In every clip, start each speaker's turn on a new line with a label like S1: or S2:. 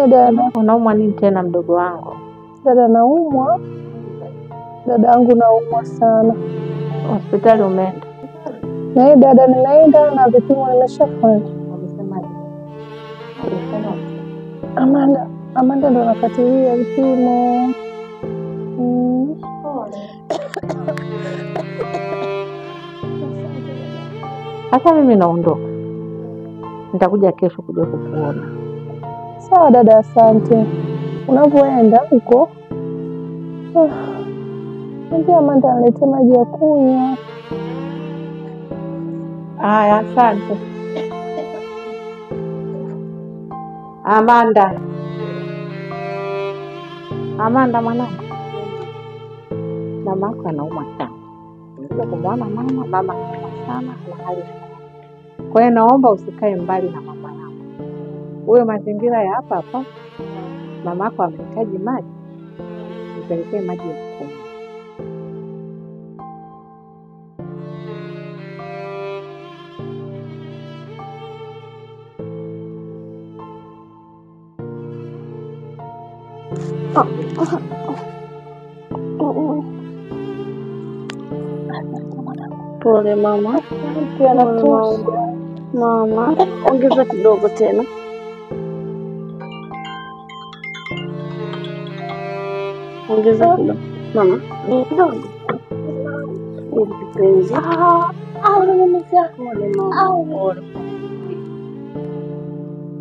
S1: Dada.
S2: Unaumwa nini tena mdogo wangu?
S1: Dada naumwa. Dada yangu naumwa sana.
S2: Hospitali umeenda?
S1: Na dada nimeenda na vipimo nimeshafanya.
S2: Wamesemaje?
S1: Amanda ndo anafuatilia vipimo.
S2: Hata mimi naondoka. Nitakuja kesho kuja kukuona.
S1: Sawa dada, asante. Unapoenda huko, mwambie Amanda alete maji ya kunywa.
S2: Haya, asante. Amanda. Amanda mwanangu. Mama yako anaumwa sana. Nimekuja kumwona mama, mama anaumwa sana na hali. Kwa hiyo naomba usikae mbali na mama yako. Uwe mazingira ya hapa hapa. Mama yako anahitaji maji. Nipelekee maji ya kunywa.
S3: Pole mama. Mama, ongeza kidogo tena. Ongeza kidogo. Mama, kidogo. Kipenzi. Pole mama. Pole.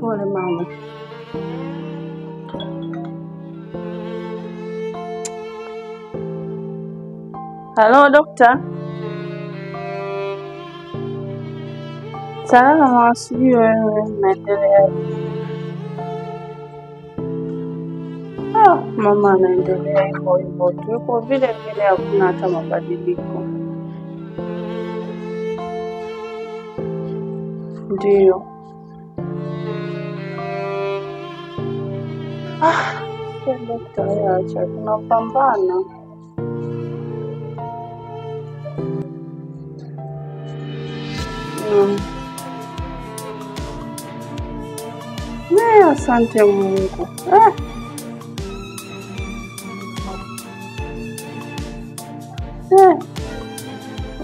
S3: Pole mama. Halo, dokta. Salama, sijui wewe unaendelea. Mama anaendelea hivyo hivyo tu, yuko vile vile, hakuna hata mabadiliko. Ndio. Dokta, acha, tunapambana. Asante Mungu.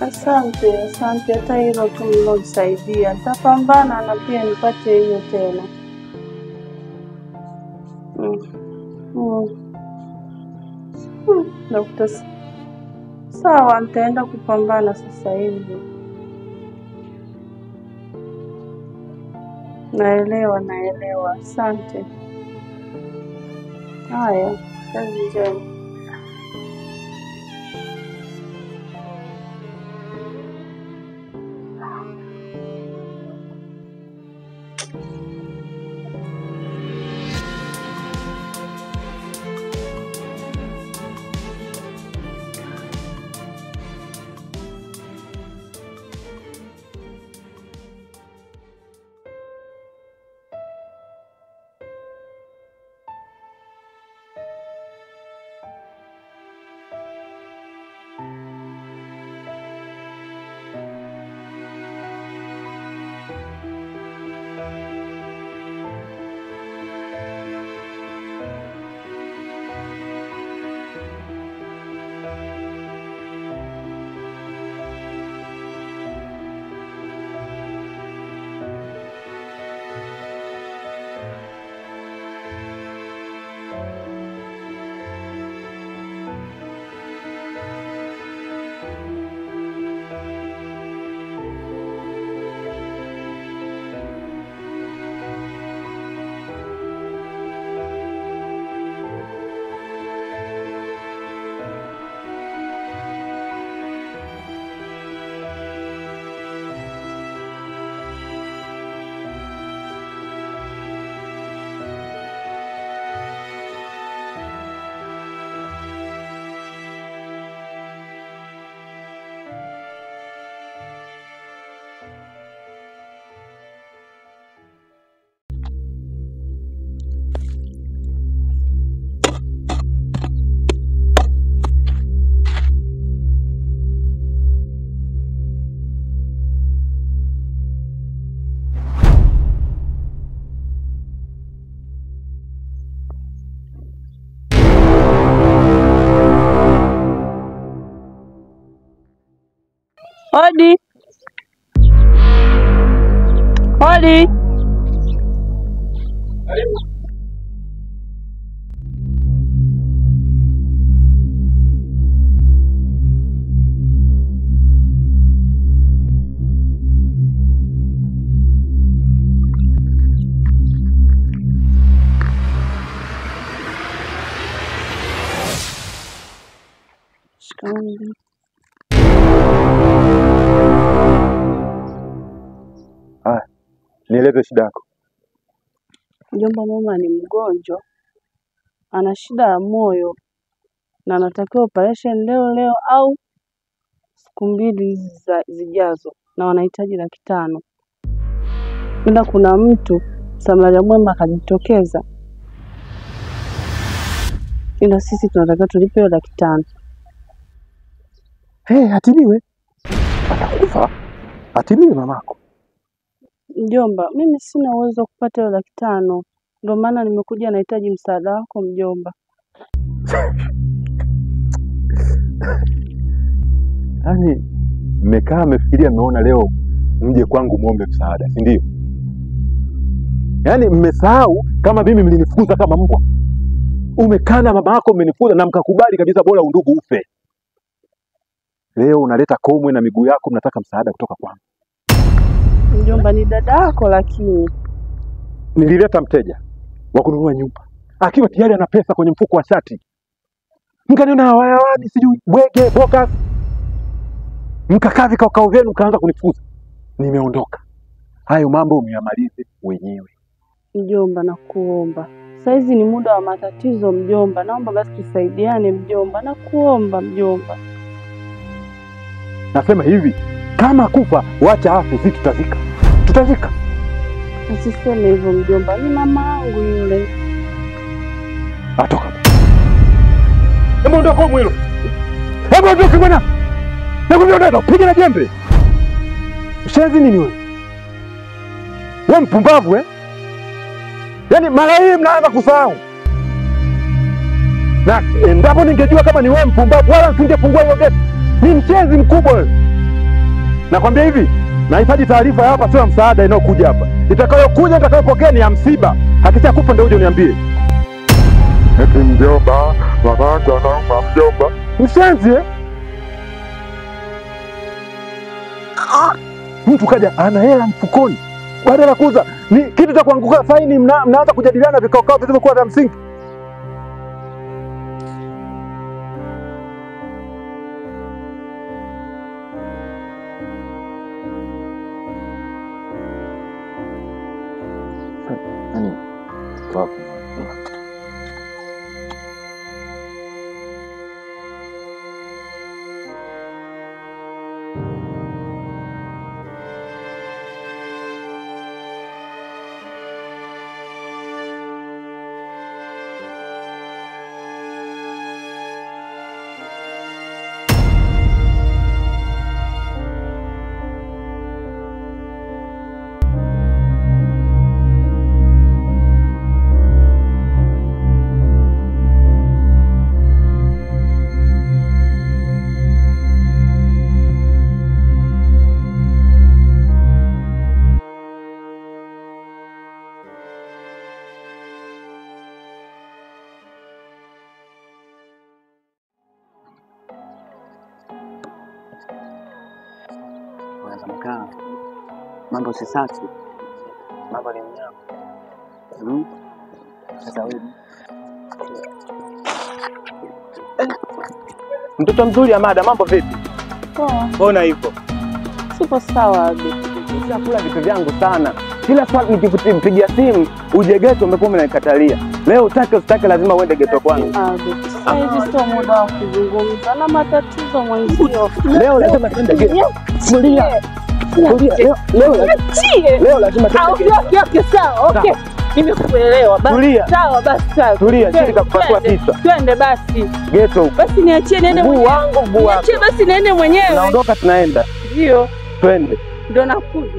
S3: Asante, asante. Hata hilo tu mlonisaidia. Nitapambana na pia nipate hiyo tena. Dokta, sawa, nitaenda kupambana sasa hivi. Naelewa, naelewa. Asante. Haya, kazi njema. Hodi. Hodi.
S4: Karibu.
S3: Shikamoo.
S4: Haya, nieleze shida yako.
S3: Mjomba, mama ni mgonjwa, ana shida ya moyo na anatakiwa operation leo leo au siku mbili hizi zijazo, na wanahitaji 500,000. Ila kuna mtu Samaria mwema akajitokeza, ila sisi tunatakiwa tulipe hiyo 500,000.
S4: Hey, atibiwe. Atakufa. Atibiwe mamako.
S3: Mjomba, mimi sina uwezo wa kupata hiyo 500,000, ndio maana nimekuja, nahitaji msaada wako mjomba.
S4: Yaani mmekaa mmefikiria, mmeona leo mje kwangu muombe msaada, si ndio? Yaani mmesahau kama mimi mlinifukuza kama mbwa. Umekaa na mama yako mmenifukuza na mkakubali kabisa bora undugu ufe. Leo unaleta komwe na miguu yako, mnataka msaada kutoka kwangu.
S3: Mjomba, ni dada yako lakini.
S4: Nilileta mteja wa kununua nyumba akiwa tayari ana pesa kwenye mfuko wa shati, mkaniona hawayawani, sijui bwege bokas, mkakaa vikao vyenu mkaanza kunifukuza. Nimeondoka. Hayo mambo myamalize wenyewe.
S3: Mjomba, nakuomba, saizi ni muda wa matatizo mjomba, naomba basi tusaidiane mjomba, nakuomba mjomba.
S4: Nasema hivi, kama kufa wacha afe, sisi tutazika. Tutazika.
S3: Usiseme hivyo mjomba, ni mama yangu yule.
S4: Atoka. Hebu ondoka huko hilo. Hebu ondoka bwana. Nakwambia ondoka, piga na jembe. Ushenzi nini wewe? Wewe mpumbavu eh? Yaani mara hii mnaanza kusahau. Na endapo ningejua kama ni wewe mpumbavu wala nisingefungua hiyo geti. Ni mchezi mkubwa wewe. Nakwambia hivi, nahitaji taarifa hapa, sio msaada inayokuja hapa. Itakayokuja nitakayopokea ni ya msiba. Hakisha kufa ndio uje uniambie. Eti mjomba, mamangu anauma mjomba. Mshenzi eh? Mtu kaja ana hela mfukoni. Badala kuuza ni kitu cha kuanguka faini, mnaanza kujadiliana vikao kao visivyokuwa vya msingi.
S5: Mambo si safi, mambo ni mnyama. Sasa wewe mtoto mzuri Amada, mambo vipi?
S3: Poa.
S5: Mbona hivyo?
S3: Sipo sawa Abi.
S5: Kula vitu vyangu sana. Kila swali nikikupigia simu uje geto umekuwa unanikatalia. Leo utake usitake lazima uende geto kwangu.
S3: Abi, sasa hivi sio muda wa kuzungumza na matatizo mwenzio.
S5: Leo lazima tuende geto. Tulia. Leo lazima tuende geto.
S3: Okay, okay, sawa. Okay. Nimekuelewa. Basi sawa, basi sawa.
S5: Tulia, sisi kupasua kichwa.
S3: Twende basi.
S5: Geto.
S3: Basi niachie niende mwenyewe.
S5: Mguu wangu, mguu wako.
S3: Niachie basi niende mwenyewe.
S5: Naondoka tunaenda.
S3: Ndio.
S5: Twende.
S3: Ndio nakuja.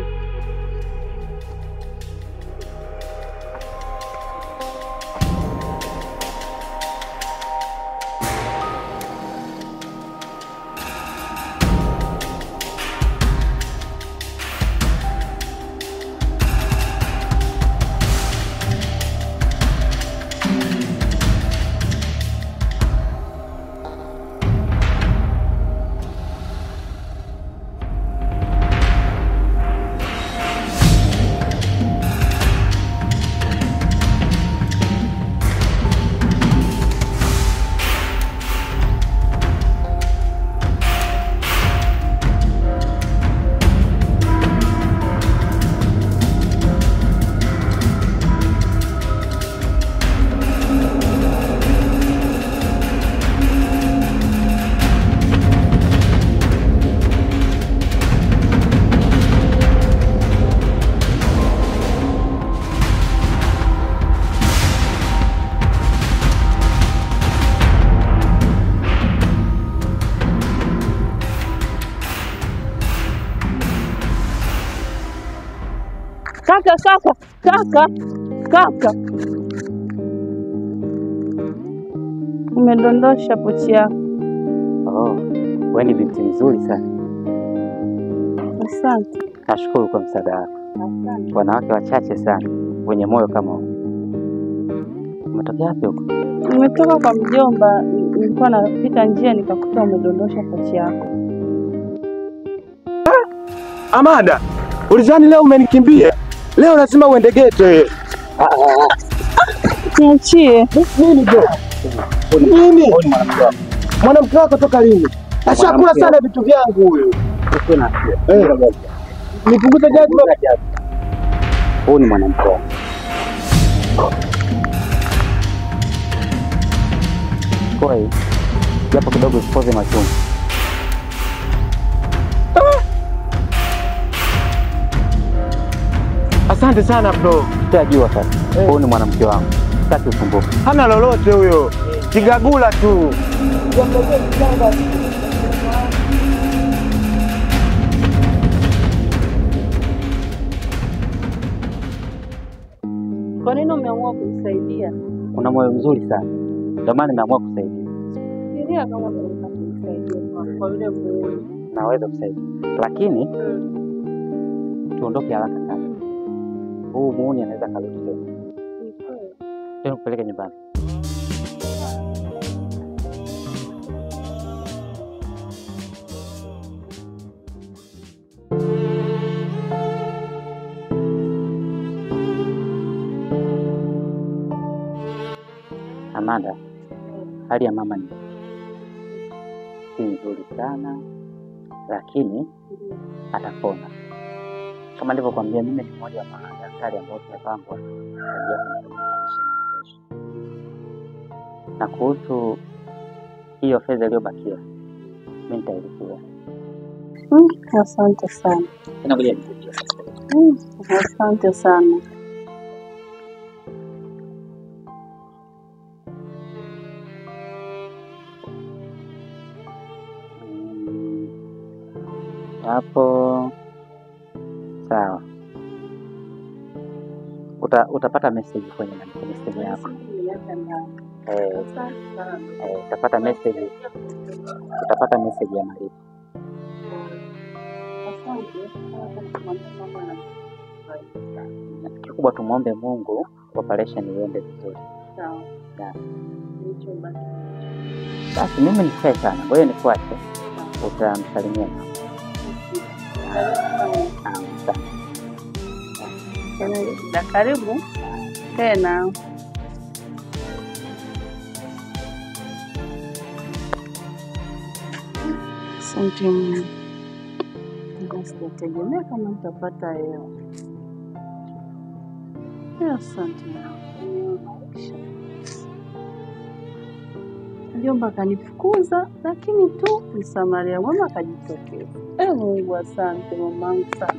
S3: Kaka, kaka, kaka, kaka. Umedondosha pochi yako.
S6: Oh, wewe ni binti mzuri sana.
S3: Asante.
S6: Nashukuru kwa msaada wako.
S3: Asante.
S6: Wanawake wachache sana wenye moyo kama huu. Umetokea wapi huko?
S3: Nimetoka kwa mjomba, nilikuwa napita njia nikakuta umedondosha pochi yako.
S5: Amanda, ulizani leo umenikimbia? Leo lazima uende geto.
S3: Niachie.
S5: Nini bro? Nini? Mwanamke wako toka lini? Ashakula sana vitu vyangu huyu. Nipunguze jazba.
S6: Huyu ni mwanamke wako. Koi, japo kidogo usipoze machungu.
S5: Asante sana bro.
S6: Utajua sasa. Huyu ni mwanamke wangu. Sitaki usumbufu.
S5: Hana lolote huyo. Kigagula tu.
S3: Kwa nini umeamua kunisaidia?
S6: Una moyo mzuri sana. Ndio maana nimeamua kusaidia.
S3: Fikiria kama unaweza kunisaidia kwa yule muone.
S6: Naweza kusaidia. Lakini tuondoke haraka sana. Huu muuni anaweza karudi tena. Tena kupeleka nyumbani. Amanda, hali ya mama ni si nzuri sana, lakini atapona. Kama nilivyokuambia, mimi ni mmoja wa madaktari ambao tumepangwa kwa ajili ya kumfanyia operesheni kesho. Na kuhusu hiyo fedha iliyobakia, mimi nitailipia.
S3: Asante sana.
S6: Tena ngoja nikupe.
S3: Asante sana.
S6: Hapo sawa. Utapata message kwenye simu yako. Utapata message. Utapata message ya malipo. Kikubwa tumuombe Mungu operation iende vizuri.
S3: Sawa.
S6: Basi mimi nikae sana. Wewe nifuate. Utamsalimia.
S3: Na karibu tena. Asante Mungu. Sikutegemea kama nitapata hela. Asante Mungu. Mjomba akanifukuza, lakini tu msamaria mwema akajitokeza. Mungu asante mamangu sana.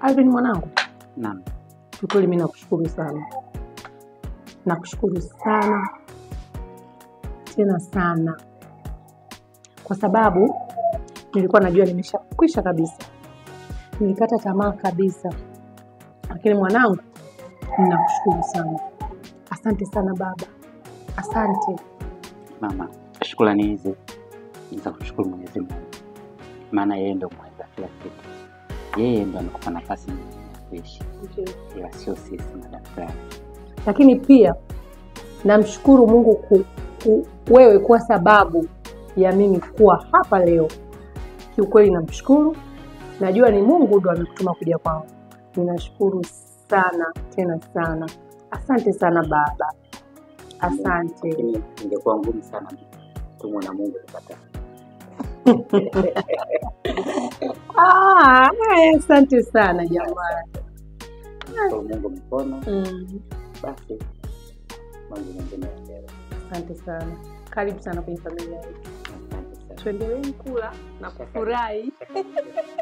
S2: Alvin mwanangu.
S6: Naam.
S2: Kiukweli mimi nakushukuru sana. Nakushukuru sana. Tena sana. Kwa sababu nilikuwa najua nimeshakwisha kabisa. Nilikata tamaa kabisa. Lakini mwanangu ninakushukuru sana. Asante sana baba. Asante.
S6: Mama, shukrani hizi ni za kumshukuru Mwenyezi Mungu. Maana yeye ndio mweza kila kitu. Yeye ndo amekupa nafasi nyingine ya kuishi. Ila sio sisi madaktari.
S2: Lakini pia namshukuru Mungu wewe kwa sababu ya mimi kuwa hapa leo. Kiukweli namshukuru. Najua ni Mungu ndo amekutuma kuja kwangu. Ninashukuru sana tena sana. Asante sana baba.
S3: Asante.
S6: Lakini ingekuwa ngumu sana tumwa na Mungu kupata.
S2: Ah, haya, asante sana jamani.
S6: Shukuru Mungu mkono, basi mambo mengine yaendelee.
S2: Asante sana. Karibu sana kwenye familia yetu.
S6: Asante sana.
S2: Tuendelee kula na kufurahi.
S6: Shaka.